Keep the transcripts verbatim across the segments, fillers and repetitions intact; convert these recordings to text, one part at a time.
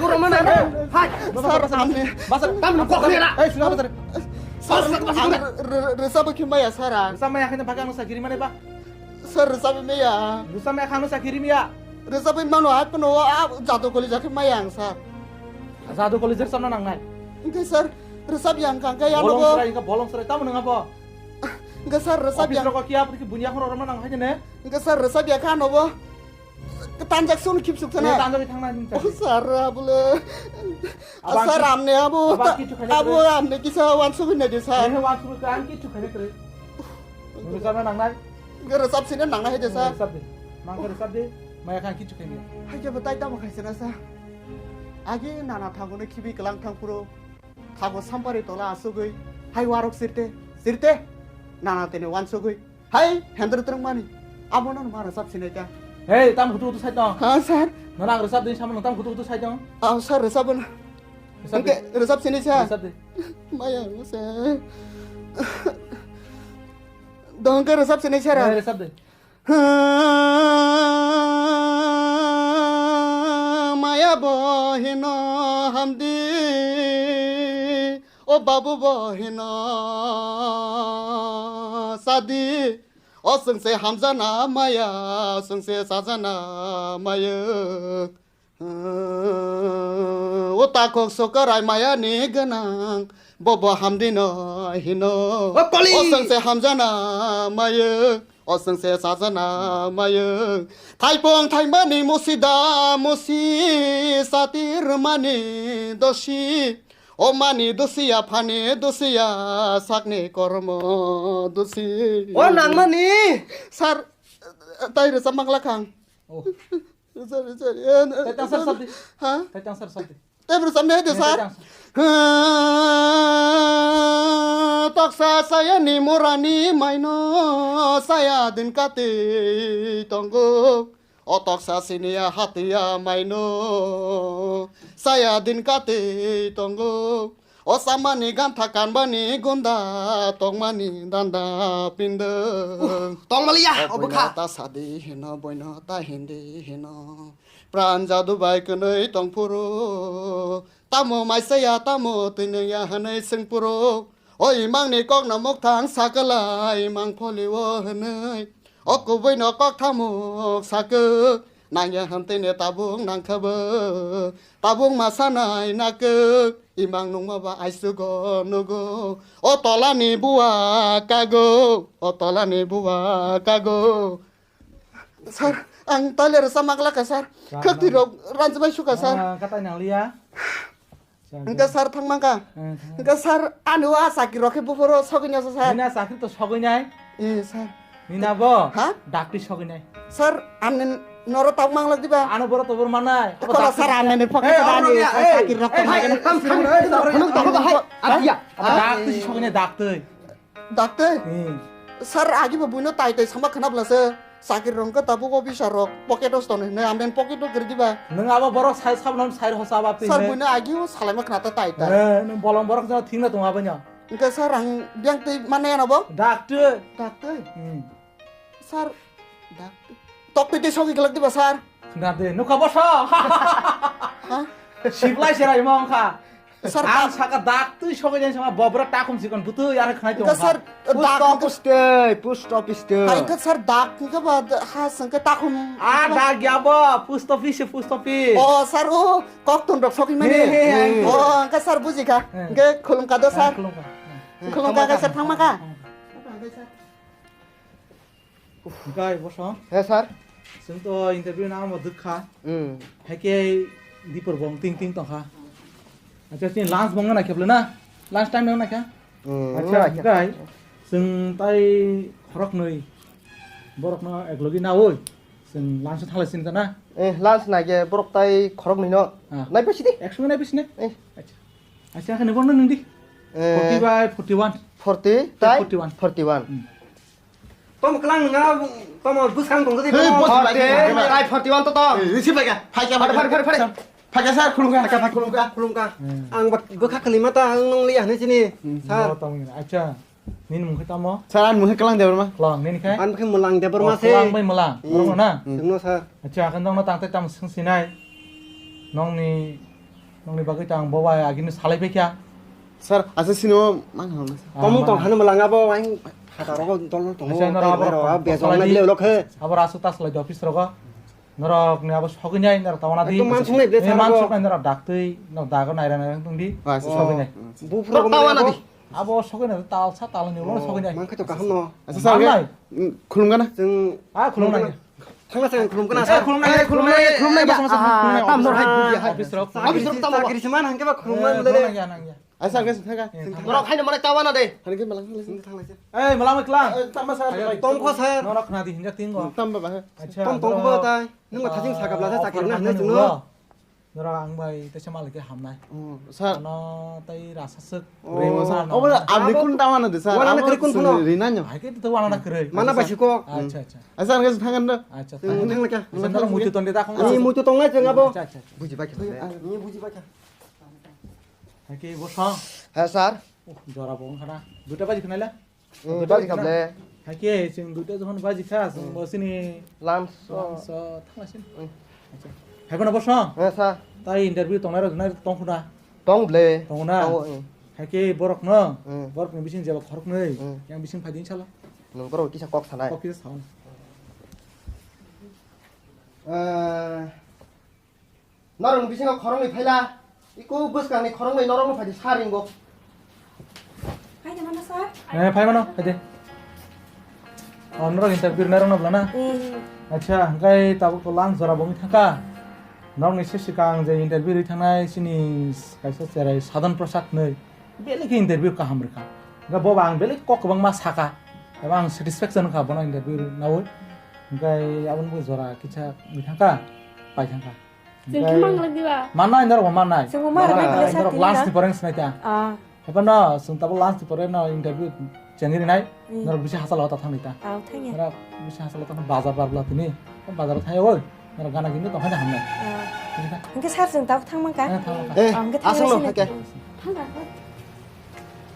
Aku roma nang. Hai. Sir, amni. Basar. Tam no kok nela. Ei, sila basar. Sir, ang re-, re-, resap khe maya, sir, ang. Resap maya khe bagwi ang sakiri mane ba. Sir, resap maya. Resap maya khe ang sakiri maya. Resap mano, aku no, ah, jadu koli jakhe maya ang, sir. Jadu koli jer samna nangnai. Engke, sir, resap yang kang kaya bolong nobo. Serai, engke bolong serai, tamo nang abo? Engke, sir, resap office yang. Rok kia, bunya khoro roma nang hai ne? Engke, sir, resap ya kha nobo. Tanjak sun khip suk sana. Tanjak thang na ning. Oh, sir, abule. Abang sir, ki-, amne abu abang ta-, kichu khani abu kre. Amne kisa wan subi na de, sir. He wan subi kan kichu khani kre. Nuru sana nang nai. Gere sab sine nang nai de, sir. Sab de. Mang gere sab de. Maya kan kichu khani. Hai ke betai tamo khai sana, sir. Agi nana thago ne khibi kelang thang puro. Thago sampari tola asugui. Hai warok sirte. Sirte. Nana tene wan sugui. Hai, hendra terang mani. Abo no mara sab sinai ta. Hey, tam hutu hutu sai tong. Ha, sir. Nana ang resap din sama tam hutu hutu sai tong. Ah, sir, resap na. Resap de. Engke resap sinai, sir. Resap de. Maya, sir. Dong ke resap sinai, sir. Hey, resap de. Maya bo hino hamdi. O babu bo hino sadi. O sengse hamjana maya, sengse sajana maya. O takhok sokarai maya ni gwnang, bobo hamdi no hino. O koli! O sengse hamjana maya, o sengse sajana maya. Thaipong thaimani musida musi, satir mani dosi. O mani dusiya phani dusiya sakni kormo dusi. O nangmani. Sir, tai resa mangla khang. Oh. Sir, sir, eh, tai tang sir sir di. Ha? Tai tang sir sir di. Tai resa me de, sir. Toksa saya ni murani maino saya din kati tongo. O toksa siniya hatiya maino saya din kati tongo. O samani gantha kanbani gunda tongmani danda pindwng. Uh, tongmaliya, o obo kha. Boino ta sadi hino, boino ta hindi hino. Pran jadu bai kwnwi tongphuru. Tamo maisaya, tamo twi nungya hwnwi swngphuru. O imangni kokno mukthang sakwlai, imang pholio hwnwi. O kubuino kok thamuk sakhe, nangya hantine tabuk nangkhabu, tabuk ma sanai nakhe, imang nungma ba aisugo nugo, o tolani bua kago, o tolani bua kago. Sir, ang tale resa magla ka, sir. Sir, khakti rok ranjbai suka, sir. Ah, katai nang liya. Sir, engka sir. Sir thang mangka. Eh, thang. Engka sir, ani o a chakri rok khe buphuru sogwi nai sa sir. Nina chakri to sogwi nai. Eh, sir. Nina bo? Ha? Dakti sogwi nai. Sir, ani noro tabuk manglak diba? Ano boro tobor manai. Kola sir, ani ni pocket ani chakri rok. Eh, hai, tam, tam, hai, tam, hai, tam, hai, tam, hai. Atiya. Abo dakti sogwi nai, dakti. Dakte? Hmm. Sir, agi bo buino tai tai sama khna bla se. Sakir rong ka tabuk officer rok pocket o ston hinwi amden pocket o gri diba. Nwng abo borok sai sabno sai hosa ba. Sir, buino agi o salai ma khna ta tai tai. Eh, nwng bolong borok jano thik na tong abo nya. Engke sir, ang biang twi mane ano bo? Dakte. Dakte? Hmm. Sir, dakte. Tok twi twi sogi glak diba sir? Khna de, nukha boso. Ha? Siplai serai mong kha. Sir, ang dak- saka dak twi sogwi jani sama bobra takhum sikon butwi ar khnai tong Sir, post dak- office tei, post office tei. Hai khe sir, dak hwnkhe ba ha sengke takhum. A dak ya bo, post office, post office. O sir, o kok tun rok sogwi mani. He, he, he, he. O angka sir buji kha. He. Hwnkhe khulum ka do sir. Khulum ka. Khulum ka, sir, thangma ka. Gai bosong. He sir. Sing to interview na mo dukha. Hmm. Hake dipor bong ting ting tongkha. Acha, sini lunch bong na kheple na. Lunch time na kha. Hmm, acha, na kha. Gai. Sing tai khorok noi. Borok no eklogi na oi. Sing lunch thala sin kana. Eh, lunch na ge borok tai khorok noi no. Ah. Nai pasi di. Ekso nai pasi ne. Eh. Acha. Acha, khani bong na nung di. Eh. Forty by forty-one. Forty tai forty-one. Forty-one. Hmm. Tom klang nga, tom bwskang tong tadi. Hey, boss, forty, lagi, lagi, lagi. Ai, forty-one to tom. Eh, receive lagi. Phai kha, phai kha, phai kha, phai kha. Phai kha, sir, khulum kha. Phai kha, phai kha, khulum kha, khulum kha. Hmm. Ang bwkha khali mata ang nong liya hne sini. Hmm. Sir. Bo tong ni. Acha. Nini mung khe tamo? Sir, ang mung khe Klang Debbarma. Klang, nini khai? Ang khe Mwlang Debbarma se. Oh, Klang bai Mwlang. Hmm. Borok no na? Hmm. Sir no, sir. Acha, akhon nong no tang tai tamo sung sinai. Nong ni, nong ni bagwi tang bo bai agini salai bai kha. Sir, asa sino mang hang. Ah, tomung tong hanu malanga bo ang hata rogo dol tong. Acha, nora abo bejong na bile lok he. Abo rasu tas lai office rogo. Norok ni abo sogwi nai norok tawana di. Ekdom mansuk nai bile sir abo. Mansuk nai norok daktwi no dago naira naira tong di. Acha, sogwi nai. Bu phuro tawana di. Abo sogwi nai tal sa tal ni ulo sogwi nai. Mang khe to kaham no. Acha, sir, khulum gana. Jeng ah, khulum nai. Thangna se khulum gana sir. Khulum nai, khulum nai, khulum nai. Tam nor hai buji hai. Office rok. Office rok tam. Chakri siman hangke ba khulum nai mule. Nang ya, nang ya. Asa ang khe thangkha. Borok haino mane tawana de. Hani khe malang thanglaisi. Thanglaisi. Ei, malang klang. Tamba sir. Tongkho sir. Norok khna di hinjak tingo. Tamba ba. Acha. Tom tongkho ba tai. Nung ba thajing sakap la sa chakri na hinai chungno. Norok ang bai teisa malik khe hamnai. Sir. Ano tai rasa sek. Remo sir. Obo abri kun tawana de sir. Wana kri kun phuno. Rinanyo. Hai khe to wana kri. Mana ba siko. Acha, acha. Asa ang khe thangkha do. Acha. Thangkha khe. Sir, muitu tonde ta khong. Ni muitu tongnai chengabo. Acha, acha. Buji ba khe. Ni buji ba kha. Hake bosong. He sir. Oh, jora bong khana. Duita baji khnaila. Hmm, baji khable. Hake chwng duita jokhon baji kha, chwng bo sini lunch. Lunch thangla sin. Hmm. Acha. Hai kono bosong. He sir. Tai interview tongnai rok nai tong khuna. Tong ble. Tong na. Tong, hmm. Hake borok no. Hmm. Borok ni bising jeba khorok nei. Hmm. Yang bising phai din salo. Nung borok kisa kok sanai. Kok kisa saun. Eh, Norokni bisingo khoroknwi phaila, iko bwskangni khoroknwi norokno phaidi sa ringo. Hai de mano sir. Eh, phai mano, phai de. Oh, norok interview rwna rwna bwla na? Eh. Acha, hwnkhe tabuk to lunch jora bo wngwi thangkha. Norokni se swkang je interview rwi thangnai chini kaisa cherai Sadhan Prasad hinwi. Belai khe interview kaham rwkha. Hwnkhe bo ba ang belai kok kwbangma sakha. Eba ang satisfaction wngkha bono interview nawi. Hwnkhe aboni bo jora kisa wngwi thangkha, pai thangkha. Chwng khe manglak diba? Mannai, norok bo mannai. Chwng bo ma rwnai bwle sa norok tini lunch na? Ni pore wngsinai ta. Ah. Haphano chwng tabuk lunch ni pore no interview chengwi rinai. Hmm. Norok bisi hachalo ta thangwi ta. Ah, thangya. Norok bisi hachalo ta bazar bar bwla tini. Bazar o thangya oi. Norok gana gini tong khaina hamnai. Ah. Tini kha. Hwnkhe sir chwng tabuk thang mankha? Eh, thang mankha. Eh, ah, hwnkhe aswk no thanglaisini. Hake.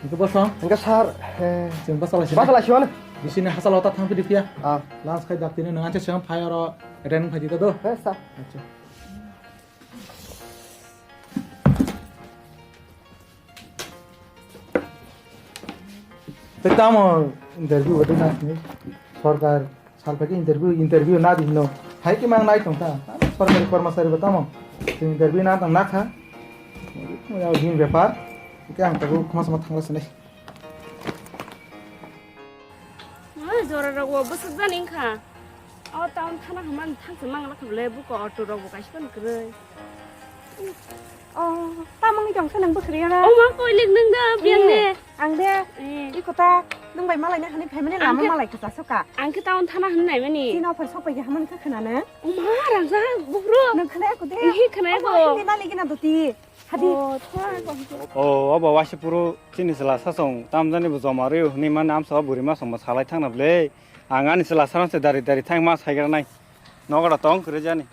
Hwnkhe bosong. Hwnkhe sir, eh, chwng basa laisini. Basa laisini. Bisini hachalo ta thang phidi phiya. Ah. Lunch khai dak tini nwng anse chwng phai oro attend khai di ta do. Eh, sir. Acha. Tei tamo interview wngwi na sini sorkar salphaikhe interview, interview na di hino. Hai khe mang nai tong kha. Tamo sorkari kormosari bo tamo. Chwng interview na tong na kha. Mo ya din bepar. Khe ang tabuk khama sama thangla sinai. Oi, jora rok bo bwswk jani wngkha. O town thana hwnmani thangse mangla kha bwle, buko auto rok bo kaisa phano kwrwi. O, tamoni tong khe nang bwkhwrwi ano? O ma, koilik nung da, biyang de. Eh, ang de. Eh. I kota, nung bai malaina hwnwi phaimani lama malai kha chasoka. Ang khe town thana hwnwi naimani. Chini offer sok pai khe hamani kha khwnana. O ma, rangsa, bukhro. Nung khwnaya ko de. Ihi khwnaya ko. Obo hwnwi nali gina doti. Hadi. O, thai ko. O, obo waisa phuru chini chwla sasong tamjani bo joma rw hwnwi mani amsa o bwrwi masong bo salai thangna bwle. Ang ani chwla sano se dari dari thang ma saigra nai. Nogo da tong kwrwi jani.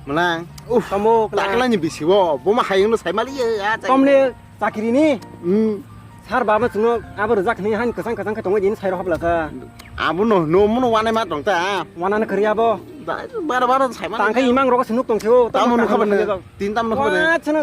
Mwnang. Uf. Tamo kla. Taklani bisi o. Boma hayungno saimali ya. Tomle chakiri ni. Hmm. Sir baba chwngno abo rwjak hwnwi han kwchang kwchang khe tongwi din sairo hapla kha. Abo no, no muno wane ma tong ta. Wana na kwrwi abo. Bara bara saimali. Tang khe imang rogo se nuk tong se o. Tamo nuk kha bane. Tin tam nuk kha bane. Wa chwngno.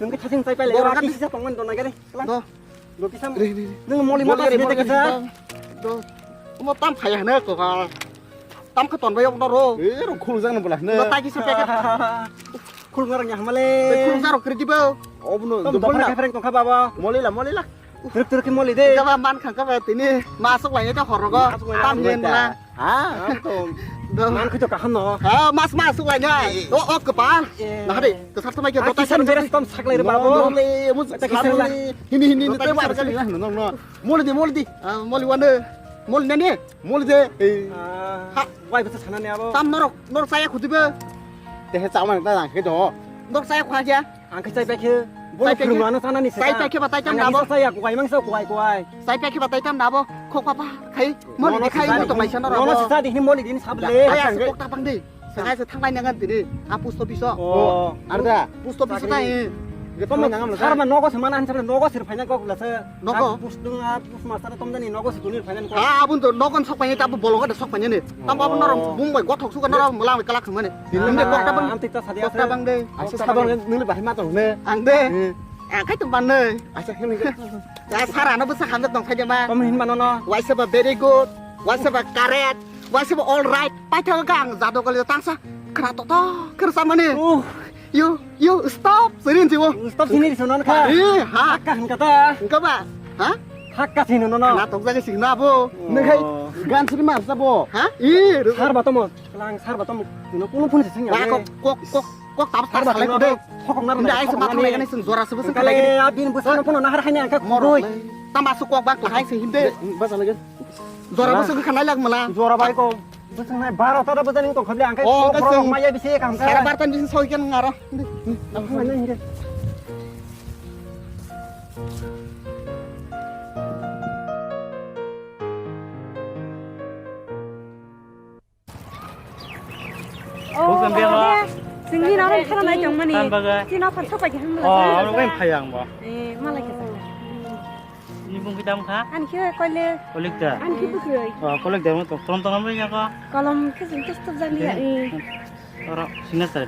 Nung ke thasing chai pai le. Bora kati sisa tongman dona gare. Do. Lokisam. Re, re, re. Nung moli mata sini kisa. Do. Mo tam phaya hne ko ha. Tam kha ton bai ok noro. E ro khul jang bla hne. Do ta kisa packet. Khul ngarang ya hamale. Khul jaro kredi bo. Obno. Tom do dokra bol na. Khapreng tongkha baba. Moli la, moli la. Truk truk ki moli de. Kaba man khang kaba tini masuk lai ta horogo. Masuk lai. Tam yen na. Ha? Ang to. Do. Man khito kaham no. Ha, mas masuk lai na. Eh. O, o kepal. Eh. Nah, deh, kesar sama aja. Aki san beres tom sak lai re babo. Moli, mus. Kita kisah lah. Hini, hini, hini, kita te mar kisah kali. Lah, no, no, no. Moli de, moli de. Ah, moli wane. Moli nani? Moli de. Eh. Ah. Ha. Wai betul sana ni abo. Tam norok, norok saya khudi be. Teh sama ta jang khito. Norok saya khwa aja. Ang khe chai paikhe, bo phwrwngmano chanani se. Chai paikhe ba tai tam dabo. Chai ya kuai mangsa kuai kuai. Chai paikhe ba tai tam dabo. Khok papa khai. Moli khai mo to maisa no rabo. Nono sisa dihni moli dihni sable. Ai asa kok ta pang de. Sangai se thanglai nangan tini. A post office o. Oh. Arda. Post office o tai. Thanglai nangan. Sar ma nogo se mana han sable nogo sir phaina kok lasa. Nogo. Post dung a post master tom jani nogo se dunir phaina kok. Ha abun to nogon sok paini ta bolo ga sok paini ni. Tam babo norong bung bai gothok suka norong mulang bai kalak mane. Inde kok ta bang. Am tik ta sadia. Kok ta bang de. Aisa sabang nuli bahai ma tong ne. Ang de. Ang khai tong ban ne. Aisa hini. Ya sara no bwsa hamjak tong khai de ma. Tom hin mano no. Waisa ba very good. Waisa ba correct. Waisa ba all right. Paithago ga ang jado gole tangsa. Khna to to khirsa mane. You, you stop. Sirin jibo. Stop sini sonon kha. Eh, ha. Hakka hin kata. Engka ba? Ha? Hakka sini nono. Khna tong jage sing na bo. Neng khai gan sini mar sabo. Ha? Eh, sar ba tomo. Lang sar ba tomo. Kuno kuno phun sing ya. Kok kok kok kok tab sar ba tomo. Hokong nar. Nda ai se mathang nai gani sing jora se bwswng kale. Abin bwswng phun na har haini angka moroi. Tamba su kok ba klahai se hinde. Basa lagi. Jora bwswng khanai lag mala. Jora bai ko. Bwswng nai baro ta bwswng tong khabli angka. Oh, kok bwswng. Maya bisi kam ka. Sara bartan bisi soi kan ngaro. Nang phai nai hinde. Oh, bukan dia, Pak. Singni nang thara nai tong mani. Tan bagai. Sino phan sopai ke hamla. Oh, aro gai phayang ba. Eh, malai ke. Ni bung kitam kha? An khe kole. Kolik da. An khe bukroi. Oh, kolik da mo to. Kolom tong amri ya ko. Kolom khe sing tus tus jani ya. Oro signature.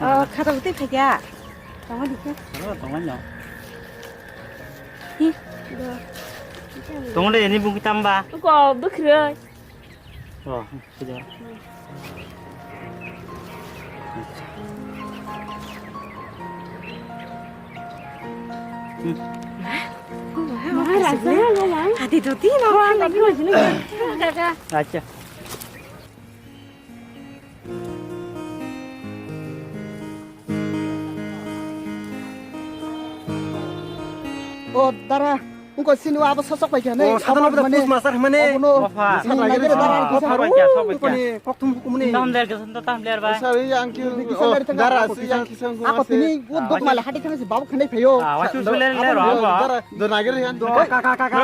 Oh, khata buti phai ya. Tong di khe. Oro tong nyo. Hi. Do. Tong de ni bung kitam ba. Ko bukroi. Oh, sudah. Adi doti no. Acha. O dara, ungko sini abo sosok pai khe nai. O, sadano bida post master hwnmani. Obono. Ofa. Nang nagire dara. Ofa, ofa, ofa. Kokthum hukumni. Nang der kesan ta tam ler bai. Sari yang ki dara si yang ki sang. Ako tini o dok mala hati thang si babu khanai phayo. Ah, wasu suler ler ro. Dara do nagire yang. Ka ka ka ka.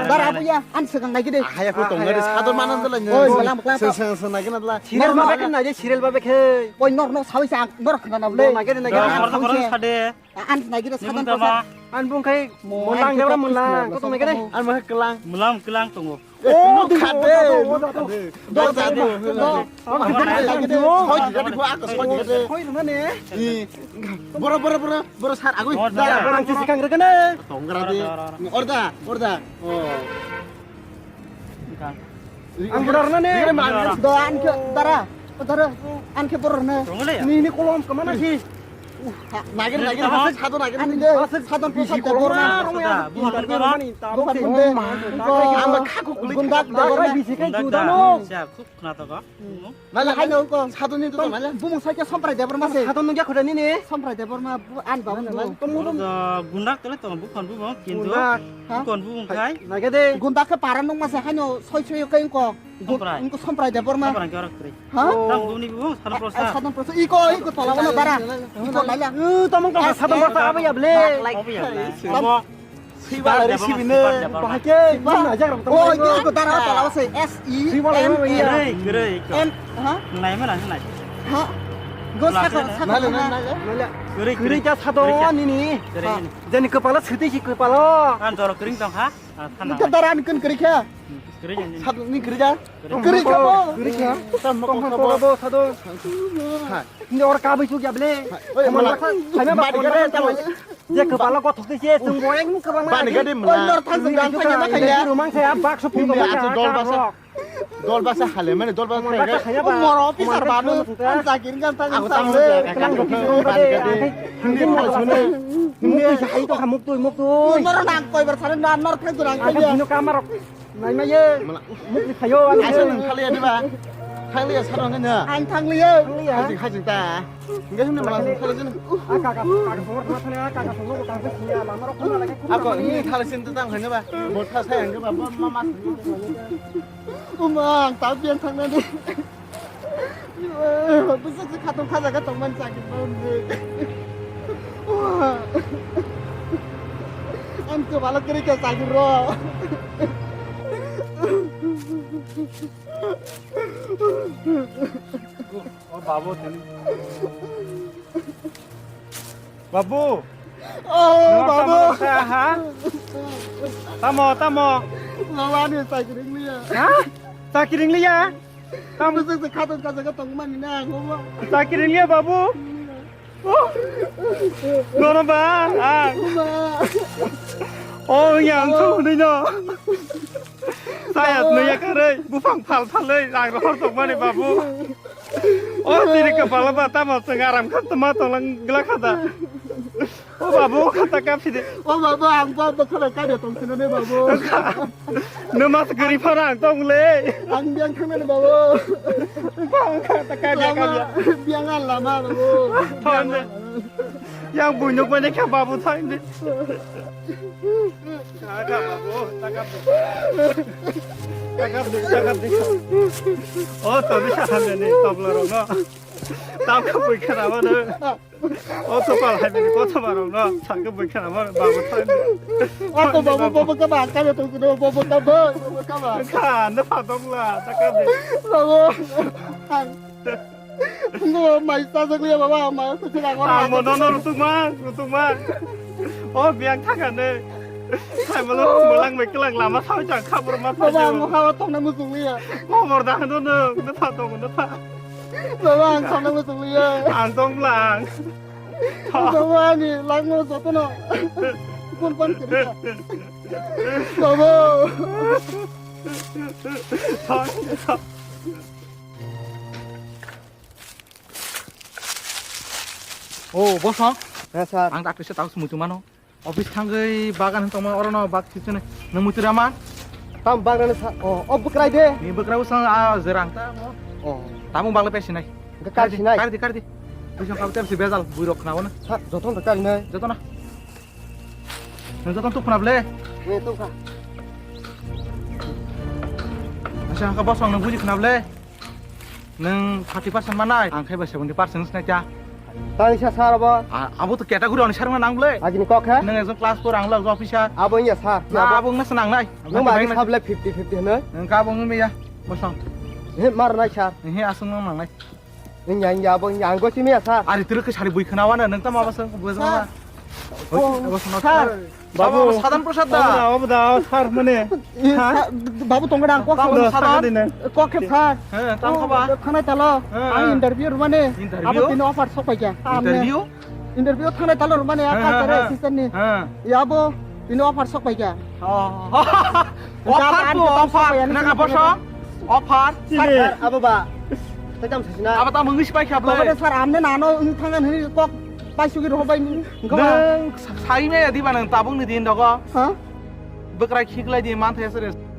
Dara abu ya an segang nagire. Haya ko tong nagire sador manan dala. Oi, malam kla. Seng seng nagire dala. Serial ba bekhe nai, serial ba bekhe. Oi, nor nor sawi sa nor khana na ble. Nagire nagire. Khorok khorok sade. An nagire sadan ko sa. An bung khai mulang debra mulang. Ko to nagire. An ma kelang. Mulang kelang tongo. Oh, khade. Do do do. Hoi khade ko ako soi khade. Hoi mane. Boro boro boro boro sar agoi. Ang si sikang rekene. Tongra de. Orda, orda. Oh. Ang borok rwna ni. Do an khe dara. Dara. An khe borok rwna. Ni ni kolom kama na si. Nagir nagir hasik sado nagir ni de. Hasik sado bisi kolom na rwna. Bukan bukan. Bukan bukan. Ang kha kuk lik. Gundak de borok. Bisi kai juda no. Siap suk khna to ko. Nala hai no ko. Sadon ni to nala. Bumung sai ke Samprai Debbarma se. Sadon nungya khoda nini. Samprai Debbarma bu an ba bu. Tongo. Gundak tole tongo bukhon bumung kintu. Gundak. Bukhon bumung khai. Nage de. Gundak ke para nungma se hai no soi soi kai ko. Somprai. Ingko Somprai Debbarma. Somprai ke orang kiri. Ha? Tam duni bu, Sadam Prasad. Sadam Prasad. Iko, iko tola mana bara. Iko lala. Eh, tamang tamang Sadam Prasad apa ya, ble? Obo ya, ble. Obo. Sibar Debbarma, sibine. Sibar Debbarma. Bahake, mana aja orang. Oh, iko, iko dara tola se. S E M E. Kiri, kiri, iko. M, ha? Nai mana, nai. Ha? Go sakor, sakor. Nai, nai, nai. Kiri, kiri. Kiri ja sado nini. Kiri. Jani kepala siti si kepala. Kan jorok kering tong ha? Nang dara ni kun kiri kha. Kiri jani. Sab ni kiri ja. Kiri kha bo. Kiri kha. Tam kong kong bo sado. Ha. Ni or ka bai chu ya ble. Oi, mala. Hai ma ba. Badi kare tam. Je kepala ko thok se sung boyang kepala. Bani gade mala. Oi, nor thang sung dang thang ya ma thang ya. Rumang saya bak so phung ko ma. Dol basa hale mane dol basa. Moro officer babu. An sakir kan thang. Aku thang. Klang do phung ko de. Hindi mo sune. Hindi hai to hamuk tu muk tu. Nor nang koi bar sare nor thang sung dang thang ya. Hindi kamar. Nai ma ye. Mukli phaio, ang aisa nang thangli ya, diba? Thangli ya, sarong kanya. Ang thangli ya. Thangli ya. Hajik, hajik ta. Enggak sini malah thangli sini. Ah, kaka, kaka songor kena thangli, ah, kaka songor kena thangli, ah, lama rok kena lagi. Ako, ini thangli sini tang kanya ba. Botha saya enggak ba, ma mas. Umang, tapi yang thangli ni. Bwswk se khatong kha jaga tongmani chakri tongdi. Ang kwbala kwrwi kha chakri rw. O babu tini. Babu. Oh, babu. Tamo kha ha? Tamo, tamo. Babu ani chakri liya. Ha? Chakri liya? Tam bwswk se khatong kha jaga tongmani na, obo. Chakri liya, babu. Nono ba, ah. Oma. Oh, yang thung ni no. Sayat no ya karei, bufang phal phalei, ang rohor tongmani, babu. Oh, tiri kapala ba, tamo seng aram kha tama tonglang gla khada. O babu, kata kap sidi. O babu, ang ba bokha bai kaido tong sino ne babu. Numa se gari phara ang tong le. Ang biang thang ne babu. Bang kata kap ya kap ya. Biang an lama babu. Thon ne. Yang bunyuk mane kha babu thang ne. Kha kha babu, takap de. Takap de, takap de. O to bisa thang ne, tabla rong no. Tam kha bui kha na ma ne. O to pal hai bini kotha barong no, sakhe bui khana bar, babu thang. O to babu, babu ka ba, ka to kuno, babu ka ba, babu ka ba. Kha, na pha dong la, ta ka de. Babu. No, mai sa sa liya baba, mai sa sa ko. Ang mo no no rutuk ma, rutuk ma. O biang thaga ne. Hai mo lo, mo lang me kelang lama sa cha kha bor ma. Baba, ang mo kha tong na mo sung liya. Mo bor da no no, na pha dong, na pha. Baba, ang sana mo sung liya. Ang tong lang. Baba, ani langno jotono. Phone pan kiri. Baba. Oh, boss, no? Yes, sir. Ang tak bisa tahu semua cuma no. Office thangwi bagan tongma orono bak sisene nang muchira ma. Tam bagan sa o o bwkrai de. Ni bwkrai usang a jerang ta mo. O. Tamo bagla pe sinai. Ga kar sinai. Kar di, kar di. Bisa kau tem si bezal buirok na wona. Ha, joton ta kar nai. Joton na. Nang joton tu khna ble. Ni tu kha. Asa ka bosong nang buji khna ble. Nang thirty percent manai, ang khai ba seventy percent sinai ta. Tang sa sar abo. A-, abo to category oni sar nang ble. Agini kok he? Nang ekjon class four, ang lo ekjon officer. Abo ya sar. Na, abo wngna se nang nai. Nang ba agi sable fifty fifty hwnwi. Nang ka abo wngmi ya. Bosong. He mar nai sar. He asung nang nang nai. Nang ya ya abo ya ang go simi ya sar. Ari turu ke sari bui khna wana nang ta ma bosong bosong. Sir. Abo song sir. Babu, Babu, Sadhan Prasad da. Babu da, Babu da, sir mane. Ha? Babu tong gadang kok. Babu Sadhan. Kok khe sir. He, tamo ba? Khanai talo. He, ang interview rwmani. Interview? Abo tini offer sok paikha. Interview? Interview thangnai talo rwmani a. He, he, culture he. Assistant ni. He. Ya abo tini offer sok paikha. Oh. Offer po, offer. Naga boso. Offer. Sir, abo ba. Taitam sasina. Abo tamo wngwi sipai kha ble. Sir, amne nano wng thangan hini kok paisugi rohor bai. Nang sa-, sai me di ba nang tabung ni din dogo. Ha? Bwkrai khiklai di man thaya sere.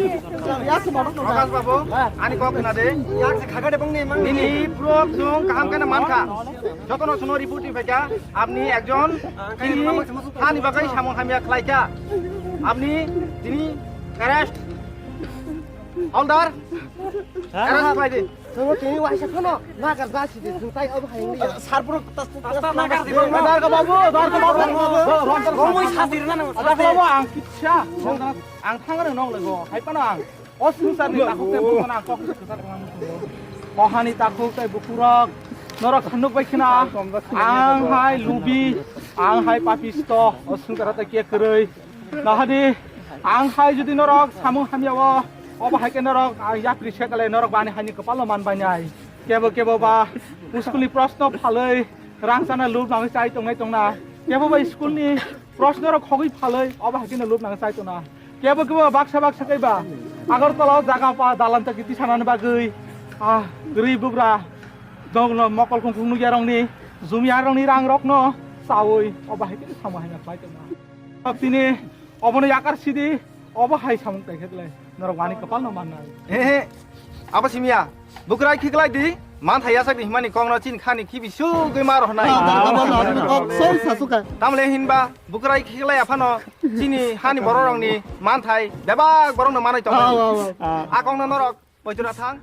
Prokash babu, ani kok khna de. Nini proof chwng kaham khe mankha. Jotono chwngno report ri phaikha, apni ekjon tini hani bagwi samung hamya khlaikha. Apni tini arrest holder, arrest khlai di. Chwngno tini waisa phano nagar jasi de, chwng tai obo hai wngya. Sar puro ta, ta, ta nagar di. Darga babu, darga babu. Romoi sadir na nang. Darga babu, ang kitsa. Ang thangare nong lego. Hai pano ang. O swngcharni takhuk tei bukhuk ang kok kwchar khlai muchungo. Kohani takhuk tei bukhurok norok khanuk bai khna. Ang hai lubi, ang hai papisto, o swngchar tei khe kwrwi. Nahadi, ang hai jodi norok samung hamya o, obo hai khe norok ang yapri se kale norok bani haini kwpalo man bai nai. Kebo kebo ba school ni proshno phalwi rang chana lub nang chai tongnai tongna. Kebo ba school ni proshno rok khogwi phalwi obo hai khe no lub nang chai tongna. Kebo kebo baksa baksa kaiba Agartala o jaga pa dalan chakiti sanani bagwi, ah, gri bugra dongno mokol khungkhung nukya rokni jumya rokni rang rokno chawi obo hai khe samung hamya khlai tongna. Tini obono yakar sidi, obo hai samung tai khe tlai norok wani kwpal no mannai. He he, abo simya, bukrai khiklai di, man thai yasak ni himani kongno chin khani khibi sugwi ma rohnai. Ah, darga babu, ani kok soi sasuka. Tamle hinba, bukrai khiklai aphano chini hani bororokni manthai bebak borokno manwi tongo. Ah, ah, ah. Ah. A kongno norok poitona thang.